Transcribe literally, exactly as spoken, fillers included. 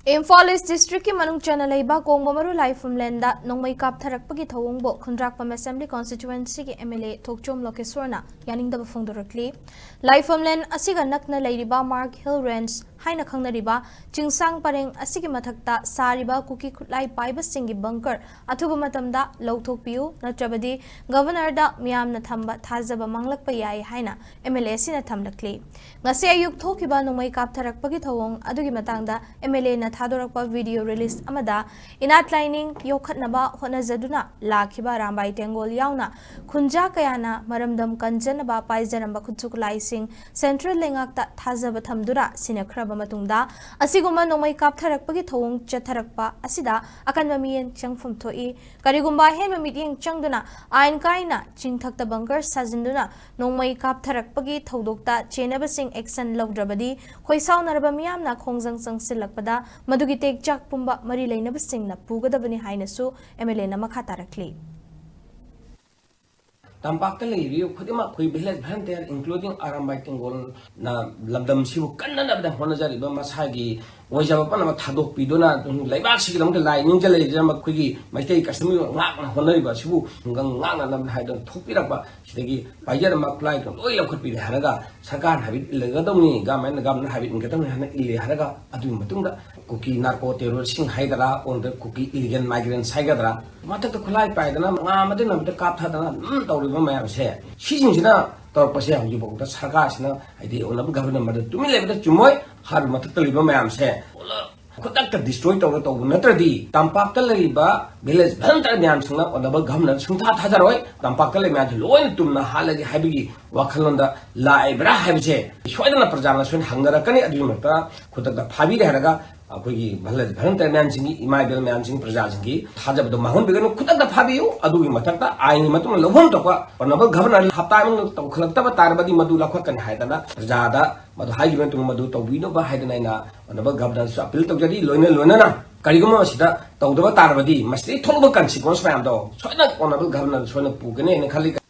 ꯏꯝꯐꯥꯜ ꯏꯁ ꯗꯤꯁꯇ꯭ꯔꯤꯛꯀꯤ ꯃꯅꯨꯡ ꯆꯟꯅ ꯂꯩꯕ ꯀꯣꯡꯕꯃꯔꯨ ꯂꯥꯏꯐꯝꯂꯦꯟꯗ ꯅꯣꯡꯃꯩ ꯀꯥꯞꯊꯔꯛꯄꯒꯤ ꯊꯧꯑꯣꯡꯕꯨ ꯈꯨꯟꯗ꯭ꯔꯥꯛꯄꯝ ꯑꯦꯁꯦꯝꯕ꯭ꯂꯤ ꯀꯣꯟꯁꯇꯤꯇ꯭ꯌꯨꯋꯦꯟꯁꯤꯒꯤ ꯑꯦꯝ ꯑꯦꯜ ꯑꯦ ꯊꯣꯛꯆꯣꯝ ꯂꯣꯀꯦꯁꯣꯔꯅ ꯌꯥꯅꯤꯡꯗꯕ ꯐꯣꯡꯗꯣꯔꯛꯂꯤ꯫ ꯂꯥꯏꯐꯝꯂꯦꯟ ꯑꯁꯤꯒ ꯅꯛꯅ ꯂꯩꯔꯤꯕ ꯃꯥꯔꯛ ꯍꯤꯜ ꯔꯦꯟꯖ ꯍꯥꯏꯅ ꯈꯪꯅꯔꯤꯕ ꯆꯤꯡꯁꯥꯡ ꯄꯔꯦꯡ ꯑꯁꯤꯒꯤ ꯃꯊꯛꯇ ꯁꯥꯔꯤꯕ ꯀꯨꯀꯤ ꯈꯨꯠꯂꯥꯏ ꯄꯥꯏꯕꯁꯤꯡꯒꯤ ꯕꯪꯀꯔ ꯑꯊꯨꯕ ꯃꯇꯝꯗ ꯂꯧꯊꯣꯛꯄꯤꯌꯨ, ꯅꯠꯇ꯭ꯔꯕꯗꯤ ꯒꯕꯔꯅꯔꯗ ꯃꯤꯌꯥꯝꯅ ꯊꯝꯕ ꯊꯥꯖꯕ ꯃꯥꯡꯂꯛꯄ ꯌꯥꯏ ꯍꯥꯏꯅ ꯑꯦꯝ ꯑꯦꯜ ꯑꯦ ꯑꯁꯤꯅ ꯊꯝꯂꯛꯂꯤ꯫ ꯉꯁꯤ ꯑꯌꯨꯛ ꯊꯣꯛꯈꯤꯕ ꯅꯣꯡꯃꯩ ꯀꯥꯞꯊꯔꯛꯄꯒꯤ ꯊꯧꯑꯣꯡ ꯑꯗꯨꯒꯤ ꯃꯇꯥꯡꯗ ꯑꯦꯝ ꯑꯦꯜ ꯑꯦꯅ ꯊꯥꯗꯣꯔꯛꯄ ꯚꯤꯗꯤꯑꯣ ꯔꯤꯂꯤꯁ ꯑꯃꯗ ꯏꯅꯥꯠ ꯂꯥꯏꯅꯤꯡ ꯌꯣꯛꯈꯠꯅꯕ ꯍꯣꯠꯅꯖꯗꯨꯅ ꯂꯥꯛꯈꯤꯕ ꯑꯔꯥꯝꯕꯥꯏ ꯇꯦꯡꯒꯣꯜ ꯌꯥꯎꯅ ꯈꯨꯟꯖꯥ ꯀꯌꯥꯅ ꯃꯔꯝꯗꯝ ꯀꯟꯖꯅꯕ ꯄꯥꯏꯖꯔꯝꯕ ꯈꯨꯠꯁꯨ ꯈꯨꯠꯂꯥꯏꯁꯤꯡ ꯁꯦꯟꯇ꯭ꯔꯦꯜ ꯂꯩꯉꯥꯛꯇ ꯊꯥꯖꯕ ꯊꯝꯗꯨꯅ ꯁꯤꯟꯅꯈ꯭ꯔꯕ ꯃꯇꯨꯡꯗ ꯑꯁꯤꯒꯨꯝꯕ ꯅꯣꯡꯃꯩ ꯀꯥꯞꯊꯔꯛꯄꯒꯤ ꯊꯧꯑꯣꯡ ꯆꯠꯊꯔꯛꯄ ꯑꯁꯤꯗ ꯑꯀꯟꯕ ꯃꯤꯠꯌꯦꯡ ꯆꯪꯐꯝ ꯊꯣꯛꯏ꯫ ꯀꯔꯤꯒꯨꯝꯕ ꯑꯍꯦꯟꯕ ꯃꯤꯠꯌꯦꯡ ꯆꯪꯗꯨꯅ ꯑꯥꯏꯟ ꯀꯥꯏꯅ ꯆꯤꯡꯊꯛꯇ ꯕꯪꯀꯔ ꯁꯥꯖꯤꯟꯗꯨꯅ ꯅꯣꯡꯃꯩ ꯀꯥꯞꯊꯔꯛꯄꯒꯤ ꯊꯧꯗꯣꯛꯇ ꯆꯦꯟꯅꯕꯁꯤꯡ ꯑꯦꯛꯁꯟ ꯂꯧꯗ꯭ꯔꯕꯗꯤ ꯈꯣꯏꯁꯥꯎꯅꯔꯕ ꯃꯤꯌꯥꯝꯅ ꯈꯣꯡꯖꯪ ꯆꯪꯁꯤꯜꯂꯛꯄꯗ ꯃꯗꯨꯒꯤ ꯇꯦꯛꯆꯥꯛ ꯄꯨꯝꯕ ꯃꯔꯤ ꯂꯩꯅꯕꯁꯤꯡꯅ ꯄꯨꯒꯗꯕꯅꯤ ꯍꯥꯏꯅꯁꯨ ꯑꯦꯝ ꯑꯦꯜ ꯑꯦꯅ ꯃꯈꯥ ꯇꯥꯔꯛꯂꯤ꯫ ꯇꯝꯄꯥꯛꯇ ꯂꯩꯔꯤꯕ ꯈꯨꯗꯤꯡꯃꯛ ꯑꯩꯈꯣꯏ village volunteer, including ꯑꯔꯥꯝꯕꯥꯏ ꯇꯦꯡꯒꯣꯜꯅ ꯂꯝꯗꯝꯁꯤꯕꯨ ꯀꯟꯅꯅꯕꯗ ꯍꯣꯠꯅꯖꯔꯤꯕ, ꯃꯁꯥꯒꯤ ꯑꯣꯏꯖꯕ ꯄꯨꯝꯅꯃꯛ ꯊꯥꯗꯣꯛꯄꯤꯗꯨꯅ ꯂꯩꯕꯥꯛꯁꯤꯒꯤꯗꯃꯛꯇ ꯂꯥꯏ ꯅꯤꯡꯖ ꯂꯩꯖꯔꯝꯕ ꯑꯩꯈꯣꯏꯒꯤ ꯃꯩꯇꯩ ꯀꯁꯇꯃꯔ ꯉꯥꯛꯅ ꯍꯣꯠꯅꯔꯤꯕ ꯑꯁꯤꯕꯨ ꯈꯨꯡꯒꯪ ꯉꯥꯛꯅꯅꯕ ꯍꯥꯏꯗꯨꯅ ꯊꯣꯛꯄꯤꯔꯛꯄ, ꯁꯤꯗꯒꯤ ꯄꯥꯏꯖꯔꯝꯕ ꯈꯨꯠꯂꯥꯏꯗꯣ ꯂꯣꯏ ꯂꯧꯈꯠꯄꯤꯔꯦ ꯍꯥꯏꯔꯒ ꯁꯔꯀꯥꯔꯅ ꯍꯥꯏꯕ ꯏꯜꯂꯒꯗꯧꯅꯤ, government, government ꯍꯥꯏꯕ ꯏꯟꯒꯗꯧꯅꯤ ꯍꯥꯏꯅ ꯏꯜꯂꯦ ꯍꯥꯏꯔꯒ ꯑꯗꯨꯒꯤ ꯃꯇꯨꯡꯗ ꯀꯨꯀꯤ narco terroristꯁꯤꯡ ꯍꯥꯏꯒꯗ꯭ꯔꯥ, ꯑꯣꯟꯗ ꯀꯨꯀꯤ illegal migrants ꯍꯥꯏꯒꯗ꯭ꯔꯥ, ꯃꯊꯛꯇ ꯈꯨꯠꯂꯥꯏ ꯄꯥꯏꯗꯅ ꯉꯥ ꯑꯃꯗꯒꯤ ꯑꯃꯗ ꯀꯥꯞꯊꯗꯅ ꯑꯗꯨꯝ ꯇꯧꯔꯤꯕ ꯃꯌꯥꯝꯁꯦ, ꯁꯤꯁꯤꯡꯁꯤꯅ ꯇꯧꯔꯛꯄꯁꯦ ꯍꯧꯖꯤꯛꯐꯥꯎꯗ ꯁꯔꯀꯥꯔꯁꯤꯅ, ꯍꯥꯏꯗꯤ honourable governor ꯃꯗꯨ ꯇꯨꯃꯤꯟ ꯂꯩꯕꯗ ꯆꯨꯝꯃꯣꯏ꯫ ꯍꯥꯏꯔꯤꯕ ꯃꯊꯛꯇ ꯂꯩꯕ ꯃꯌꯥꯝꯁꯦ ꯄꯨꯂꯞ ꯈꯨꯗꯛꯇ destroy ꯇꯧꯔ ꯇꯧꯕ ꯅꯠꯇ꯭ꯔꯗꯤ ꯇꯝꯄꯥꯛꯇ ꯂꯩꯔꯤꯕ village volunteer ꯃꯌꯥꯝꯁꯤꯡꯅ honourable governor ꯁꯨꯡꯊꯥ ꯊꯥꯖꯔꯣꯏ꯫ ꯇꯝꯄꯥꯛꯇ ꯂꯩꯕ ꯃꯌꯥꯝꯁꯦ ꯂꯣꯏꯅ ꯇꯨꯝꯅ ꯍꯥꯠꯂꯒꯦ ꯍꯥꯏꯕꯒꯤ ꯋꯥꯈꯜꯂꯣꯟꯗ ꯂꯥꯛꯏꯕ꯭ꯔꯥ ꯍꯥꯏꯕꯁꯦ ꯁꯣꯏꯗꯅ ꯄ꯭ꯔꯖꯥꯅ ꯁꯣꯏꯅ ꯍꯪꯅꯔꯛꯀꯅꯤ꯫ ꯑꯗꯨꯒꯤ ꯃꯔꯛꯇ ꯈꯨꯗꯛꯇ ꯐꯥꯕꯤꯔꯦ ꯍꯥꯏꯔꯒ ꯑꯩꯈꯣꯏꯒꯤ village volunteer ꯃꯌꯥꯝꯁꯤꯡꯒꯤ, ꯏꯃꯥ ꯏꯕꯦꯜ ꯃꯌꯥꯝꯁꯤꯡ, ꯄ꯭ꯔꯖꯥꯁꯤꯡꯒꯤ ꯊꯥꯖꯕꯗꯣ ꯃꯥꯡꯍꯟꯕꯤꯒꯅꯨ꯫ ꯈꯨꯗꯛꯇ ꯐꯥꯕꯤꯌꯨ꯫ ꯑꯗꯨꯒꯤ ꯃꯊꯛꯇ ꯑꯥꯏꯟꯒꯤ ꯃꯇꯨꯡ ꯏꯟꯅ ꯂꯧꯐꯝ ꯊꯣꯛꯄ honourable governor ꯍꯞꯇꯥ ꯃꯅꯨꯡꯗ ꯇꯧꯈꯠꯂꯛꯇꯕ ꯇꯥꯔꯕꯗꯤ ꯃꯗꯨ ꯂꯧꯈꯠꯀꯅꯤ ꯍꯥꯏꯗꯅ ꯄ꯭ꯔꯖꯥꯗ ꯃꯗꯨ ꯍꯥꯏꯈꯤꯕ ꯃꯇꯨꯡ ꯃꯗꯨ ꯇꯧꯕꯤꯅꯕ ꯍꯥꯏꯗꯅ ꯑꯩꯅ honourable governorꯁꯨ appeal ꯇꯧꯖꯔꯤ꯫ ꯂꯣꯏꯅ ꯂꯣꯏꯅꯅ ꯀꯔꯤꯒꯨꯝꯕ ꯃꯁꯤꯗ ꯇꯧꯗꯕ ꯇꯥꯔꯕꯗꯤ ꯃꯁꯤꯗꯒꯤ ꯊꯣꯛꯂꯛꯄ consequence ꯃꯌꯥꯝꯗꯣ ꯁꯣꯏꯗꯅ honourable governor ꯁꯣꯏꯅ ꯄꯨꯒꯅꯤ ꯍꯥꯏꯅ ꯈꯜꯂꯤ꯫